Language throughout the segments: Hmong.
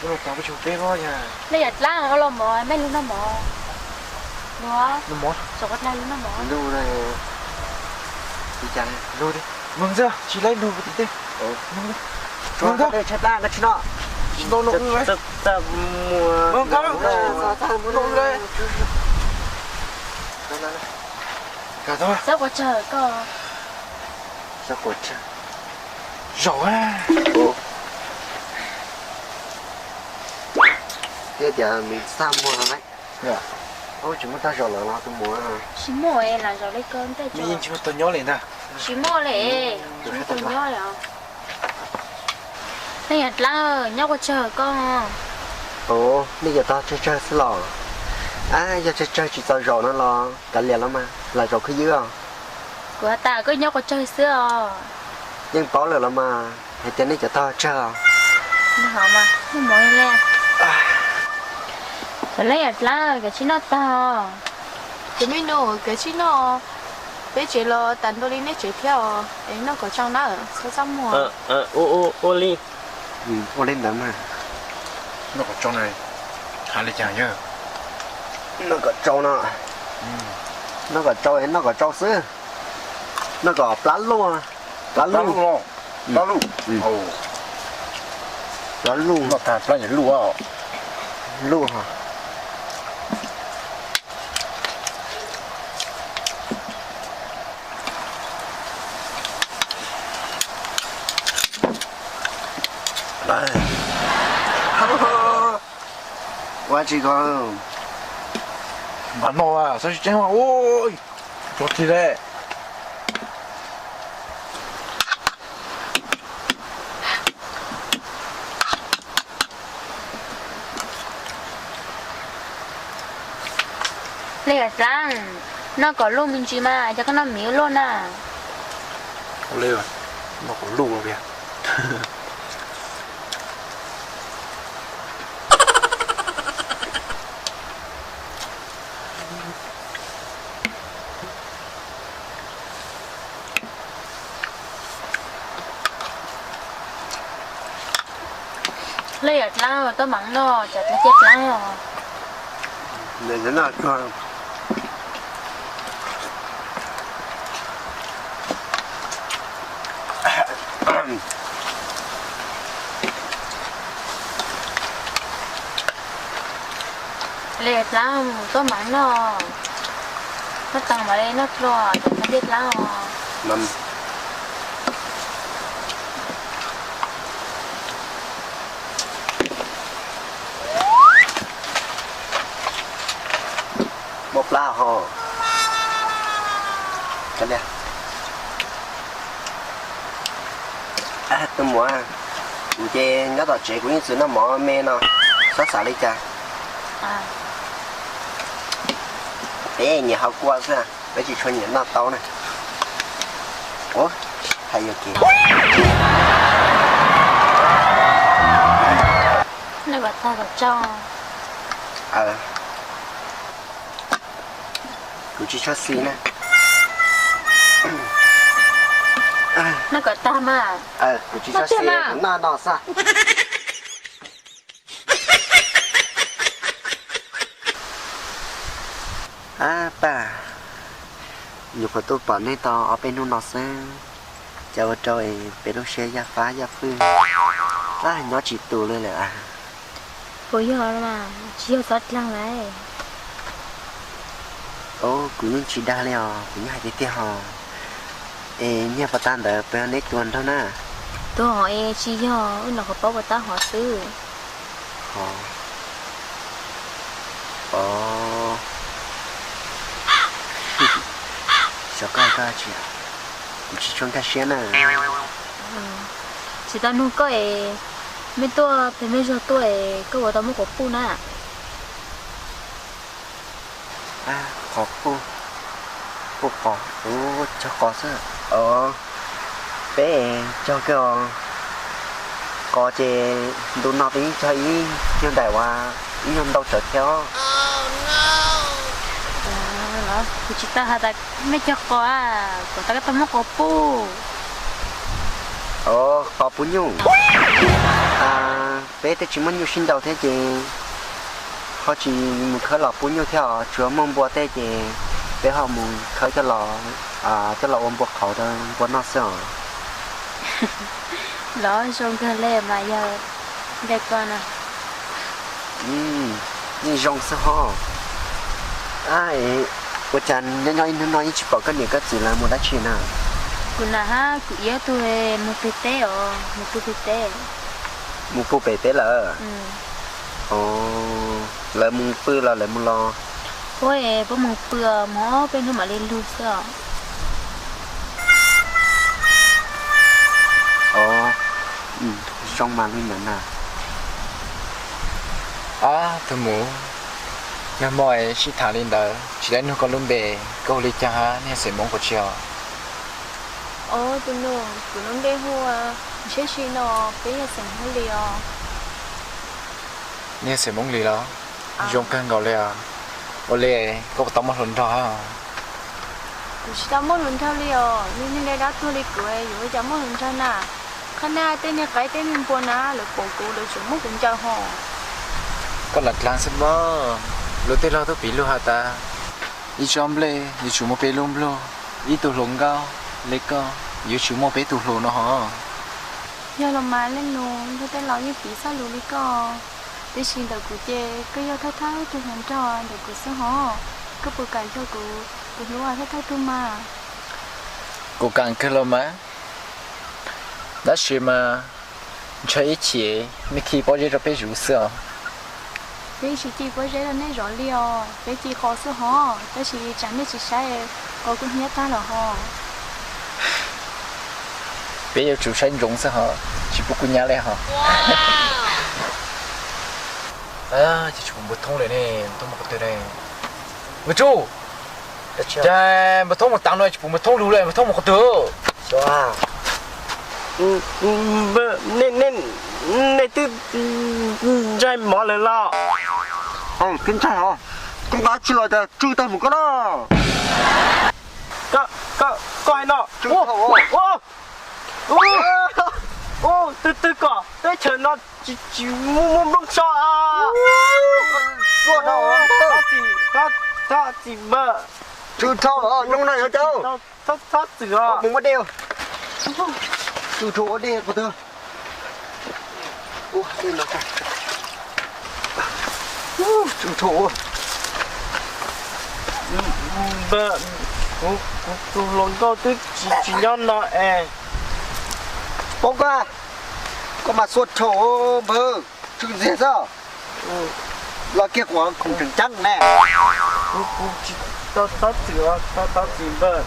Los tau peb tsum peb voj yog. Nej yam dlaab ua los mov, mej lug noj mov. Lug, lug mov, tso qhov dlaag lug noj mov. Lug, li cas lug, mej tsis laib lug tim tej. Mej tsis noj, tsis noj, noj, noj, noj. Xab quav tsawg koj? Xab quav tsawg. Zaum a. Thiab tias nws txaj muag no lawm. Tsis muaj tag zaum lawm los tus muam? Tsis muaj, lam zaum li ko ntej. Nws yeej tsis muaj tag nyob li ntag. Tsis muaj li, tsis muaj tag nyob li os. Nej yam dlaab nyob quas tsawg koj? Ov, nej cov tog tsawg tsawg xwb los? Ab, yog tsawg tsawg tsis txaus zaum no los kav liam los mas, lam zaum khwb ywb os. Kuv has tas koj nyob quas tsawg xwb os. Yeej paub lawm los mas, hais tias nej cov tog tsawg os. Cov leej yam dlaab, kav tsij noj tag. Cov me nus, kav tsij noj. Peb tsev los tas ntua li nej tsev thiab os, es noj kom tsau na, txhob txaj muag. Ua li, ua li ntawd mas. Noj kom tsau na, has li cas yog? Noj kom tsau no, noj kom tsau, noj kom tsau xwb. Noj kom plab luj, plab luj, plab luj, plab luj, noj tag plab luj, luj. Ua tsi ko? Mas no xav tsis tseeb, ua tsi le. Li dlaab, noj kom luj me ntsis mas, cov koj noj miv luaj na. Noj kom luj. Leej yam dlaab tuaj maam noj, cas dlaab ciaj dlaab os. Leej yam dlaab tuaj maam noj, noj taag mam li noj dlua, cas dlaab ciaj dlaab os. Muaj plab ho. Tus muam, kuv ces nyob tom tsev kuv yeej txwm noj mov me no, txhob xav li cas. Peb nyiam haus kua xwb, peb tsis tshua nyiam noj taub na. Ua, hais yuam kev. Kuv tsis tshua xis na. Noj kom tag mas. Kuv tsis tshua xis, kuv noj no xwb. Ab paj, nyuam qhuav tuaj pom nej tau ob peb hnub no xwb, cas ua rau es peb lub siab yaj fab yaj fwj, nyob tsis tus li lawm. Puas yog mas, tsis yog txhob dlaag lauj. Kuv yeej tsis dag li os, kuv yeej hais tiag tiag hos. Es nyiaj puas tag ntawd puas yog neb tua nraug na? Tua hov es tsis yog, wb nyuam qhuav paub puas tab hov xwb. Hov, o, xyov koj hais koj tsi, kuv tsis tshua nkag siab na. Tsis tau nug koj es, mej tuaj pem mej zog tuaj es koj puas tau muab quas puj na? Quas puj, puj qos, ub, cog qos xwb. O, peb cog kawg os. Qos ces ntu no peb yeej cog ib nyuag ntaim uas ib nyuag ntau tsawv thiab os. Kuv tsis tau has tas mej cog qos, kuv tas koj tau muab quas puj. O, qos puj nyuj. Peb twb tsis muaj nyuj sib nraus thiab ces ho tsis mus khawb los pub nyuj thiab os, tsuas muaj npua tej ces peb ho mus khawb coj los, coj los ua npua qhauv rau npua noj xwb os. Los zoo kawg li mas yog npe ko na. Yeej zoo xwb hos. Ua cas nyob nyob ib hnub no yeej tsis pom koj niam koj txiv lawv mus dab tsi na? Kuv nam hab kuv iab tug mus pem teb os, mus pw pem teb. Mus pw pem teb lawm? Lawv mus pw los lawv mus los? Puab, puab mus pw, mus ob peb hnub mam li lug xwb os. Zoo mas lug nyam na. Ab tug muv, yog muaj sib tham li ntawd tsis tau nug koj lub npe, koj hu li cas hab, nej yog xeem Hmoob qhov twg os? Os tus nus, kuv lub npe hu Ntshiab Si no, peb yog xeem Hmoob Lis os. Nej yog xeem Hmoob Lis los? Zoo kawg nkaus li os. Ua li koj puas tau muaj hluas nraug hab? Kuv tsis tau muaj hluas nraug li os, niag neeg dab tuag li kuv yuav ua cas muaj hluas nraug na. Qhov na tej niag qaib tej niag npua na lawv pom kuv lawv tseem muab kuv ncaws hos. Koj lam dlaag xwb mog, luag tej laug tuaj piv lug has tas ib tsob nplej yuav tsum muaj peb lub nplug, ib tug hluas nkauj li koj yuav tsum muaj peb tug hluas no hos. Yog los mas leej nus, luag tej laug yeej piv txoj lus li koj, tiam sis ntawm kuv ces koj yog thawj thawj tug hluas nraug ntawm kuv xwb hos. Koj puas kam yog kuv tus hlub thawj thawj tug mas? Kuv kam kawg los mas, tab sis mas ntshe ib chim nej khi pob zeb rau peb zuv xwb os. Peb tsis ci pob zeb rau nej zov li os, peb ci qos xwb hos, tab sis tsam nej tsis saib, qos kuj hnyiab tag lawm hos. Peb yuav tsum saib ntsoov xwb hos, tsis pub kuj nyab li hos. Ces tsis pum npawg Thoob li ne, Thoob mus qhov twg ne? Npawg Tsuj, ces npawg Thoob mus tav no tsis pum npawg Thoob lug li, npawg Thoob mus qhov twg? Nej twb ntshai mov lawm los? Twb ntshai os, koj nqa tsi los cas tsw tag mus koj no. Koj hais no, twg twg kom teb chaws no tsis muaj muaj nplooj so. Txhob txwm, txhob txwm, ua dej, ua dej qhov twg? Kuv tus hluas nkauj twb tsis nyob no es. Paub koj, koj mas xuav dhau npawg, tsw ntxiag xwb. Los kiag kuv khoom tseem ceeb ne. Txhob txwm, txhob txwm npawg.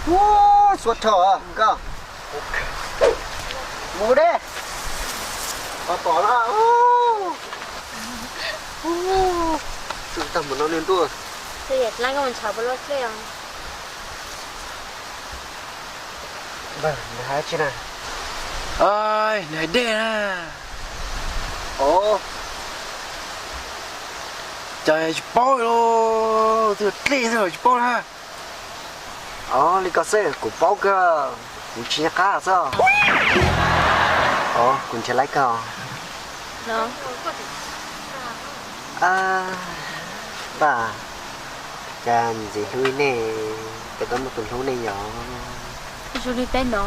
Xuav dhau koj. Mus deb. Tom tom na. Tsw tag mus no niag ntuj. Nws hais dej na. Os, cas tsis paub, twb dlej xwb tsis paub na. Os, li ko xwb kuv paub kawg, kuv tsis nco qab xwb. Os, kuv nrhiav laib kawg. Paj, cas ntxim hlub ib nej, peb tau muaj tus hlub ne yog? Zoo li peb no,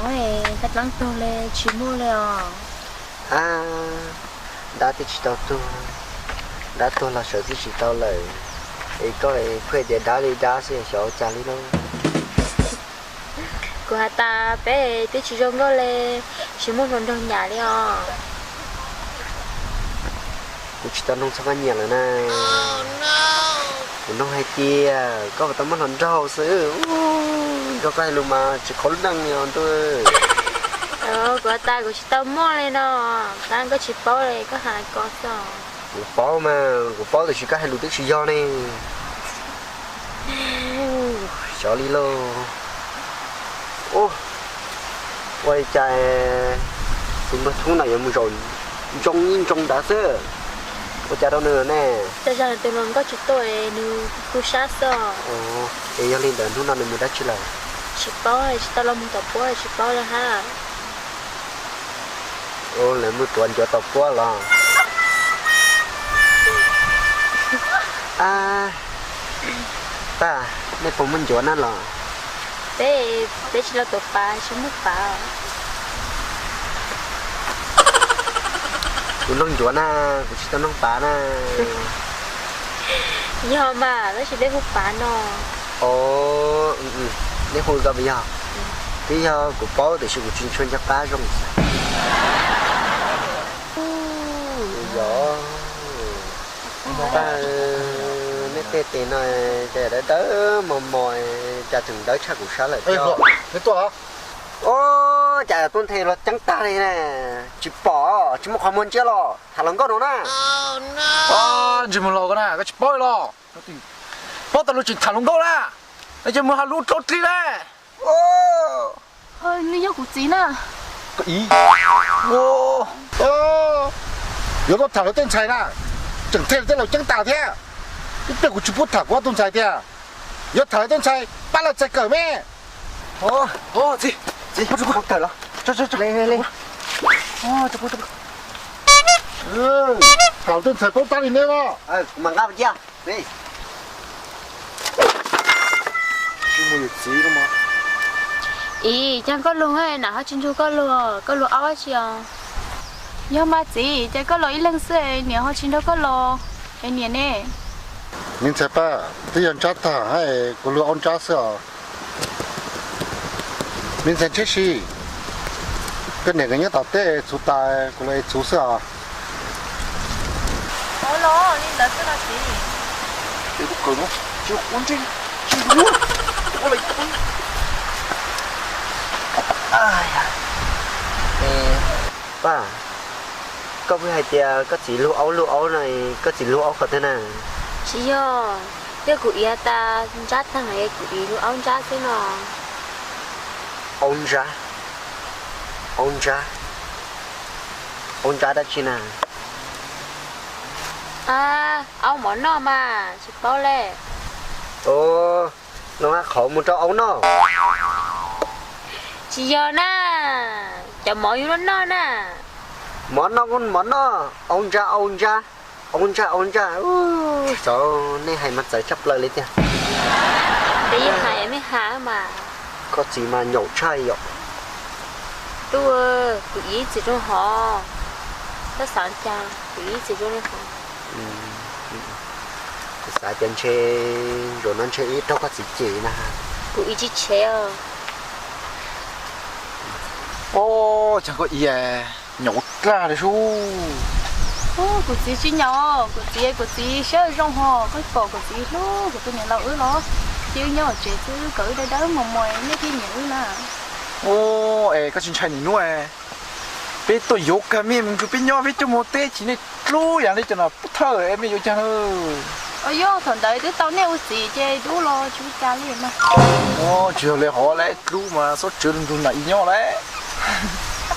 dab dlaab tuag li tsis muaj li os. Ab, dab twb tsis tau tuag, dab tuag los sawv twb tsis tau lawm, es koj pheej tias dab li dab xwb xyov ua cas li lauj. Kuv has tas peb twb tsis zoo nkauj li, tsis muaj hluas nraug nyam li os. Kuv tsis tau noog txog koj nyiam lawm na. Kuv noog hais tias koj puas tau muaj hluas nraug xwb, nrog koj hais lus mas tsis qhov lub neej li os ntuj. Kuv has tas kuv tsis tau muaj li no, tab koj tsis paub li, koj has ko xwb. Kuv paub mas, kuv paub tiam sis koj hais lus twb tsis yog ne. Xyov li lauj. Ua li cas tus npawg Thoob no yuav mus zaum ntsoov ib ntsoov ntawd xwb, ua cas rau nws ne? Tej zaum tus hluas nkauj tsis tuaj, nws tu sab xwb. Es yog li ntawd hnub no nws mus dab tsi lawm? Tsis paub, tsis tau los mus tom puab tsis paub li hab. Lawv mus tuav ncuav tom puab los? Ab, Paj, nej puas muaj ncuav na los? Peb, peb tsis los tuav pav, tsis muaj pav. Kuv noj ncuav na, kuv tsis tau noj pav na. Yog mas, tab sis peb hu pav no. Ov, nej hu zoo mas yog. Twb yog kuv paub tiam sis kuv tsis ntshua nco qab zoo. Yog, Paj, nej tej tes no cas dawb dawb mos mos, cas tseem dawb tshaj kuv sab lawm thiab. Ov, cas tuaj nthe los ceeb tag li na. Tsis pom, tsis muaj qhov muag ntsia los tham hluas nkauj no na. Ntsis muag los ko na, koj tsis paub los? Paub tas luag tseem tham hluas nkauj na, no ces mus hais lus rau dlig na. Nws yog kuv txiv na. Yuav tuaj tham lawv tej ntxhais na, tseem nthe tej laus ceeb tas thiab. Ib pliag kuv tsis pub tham kuv ob tug ntxhais tiag. Yuav tham lawv tej ntxhais, pab lawv txais kawm me. Txiv, txiv, txiv, kawm los. Tham lawv tej ntxhais paub tab li neb mas. Ib, cas koj luag na ho tsis nrug koj luag, koj luag aub tsi os? Yog mas txiv, cas koj los ib leeg xwb, niam ho tsis nrog koj los, es niam ne? Me ntxhais Paj, twb yog ntsab tag, kuv luag aub ntsab xwb os. Me ntxhais Ntshiab Si, koj niam nkawd nyob tom teb txhuv tas, kuv los ev txhuv xwb os. Ua los li ntawd xwb los txiv. Paj, koj pheej hais tias koj txiv luag aub luag aub no, koj txiv luag aub qhov twg na? Tsis yog, yog kuv iab tas ntsab tag, kuv iab luag aub ntsab xwb no. Aub ntsab? Aub ntsab? Aub ntsab dab tsi na? Aub mov noj mas, tsis paub li. Luag qhov mus rau aub noj? Tsis yog na, cov mov yus noj noj na. Mov noj kuj mov noj, aub ntsab aub ntsab, aub ntsab aub ntsab. Xyov nej hais mas txawv tshaj plaws li tiag. Peb yeej hais, mej hais mas. Koj txiv mas nyaum tshaj yom. Tub, kuv iab txiv zoo hov, koj xav cas kuv iab txiv zoo li hov? Kuv xav tias ntshe zaum no ntshe ib raug koj txiv cem na. Kuv iab tsis tshev os. Ov, cas koj iab nyaum dlaj li sub. Kuv txiv tsis nyaum, kuv txiv, kuv txiv siab zoo hos, koj pom kuv txiv hlub kuv tus niam laus wb los, cia wb nyob hauv tsev xwb kom wb dawb dawb mos mos nej thiaj nyiam wb na. Ov, es koj tsis ntshai niaj hnub peb tuaj yuav kag mej mus nrug peb nyob peb coj mus teb ces nej dlub yam li cov no pub thawj es mej yuav cas na. Yog thaum ntawd twb tau nej ua txiv ces dub los tsis ua cas li mas. Tsis yog li hov, lawv dlub mas xob tswv nrug nam i nyob lawm.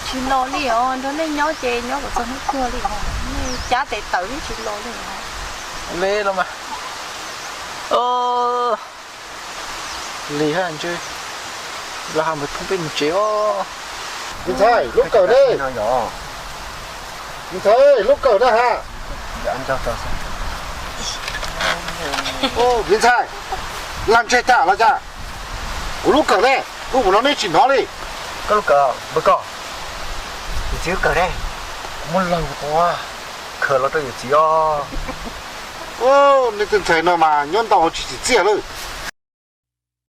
Tsis los li os, nrog nej nyob ces nyob kom txog hnub tuag li os, nej cab tes tawm tsis los li os. Li los mas. Lig hab ntshe, los ha npawg thoob peb mus tsev os. Me ntxhais, lub kawm ne? Me ntxhais, lub kawm na ha. Me ntxhais, lag ntseg tag los cas? Kuv lub kawm ne, lub mus no neb tsis hnov li. Koj lub kawm, npawg koj, yawm txiv lub kawm ne? Kuv muab laug ua khawm los rau yawm txiv os. Nej tej ntxhais no mas nyob ntau tsis tsim txiaj lawm.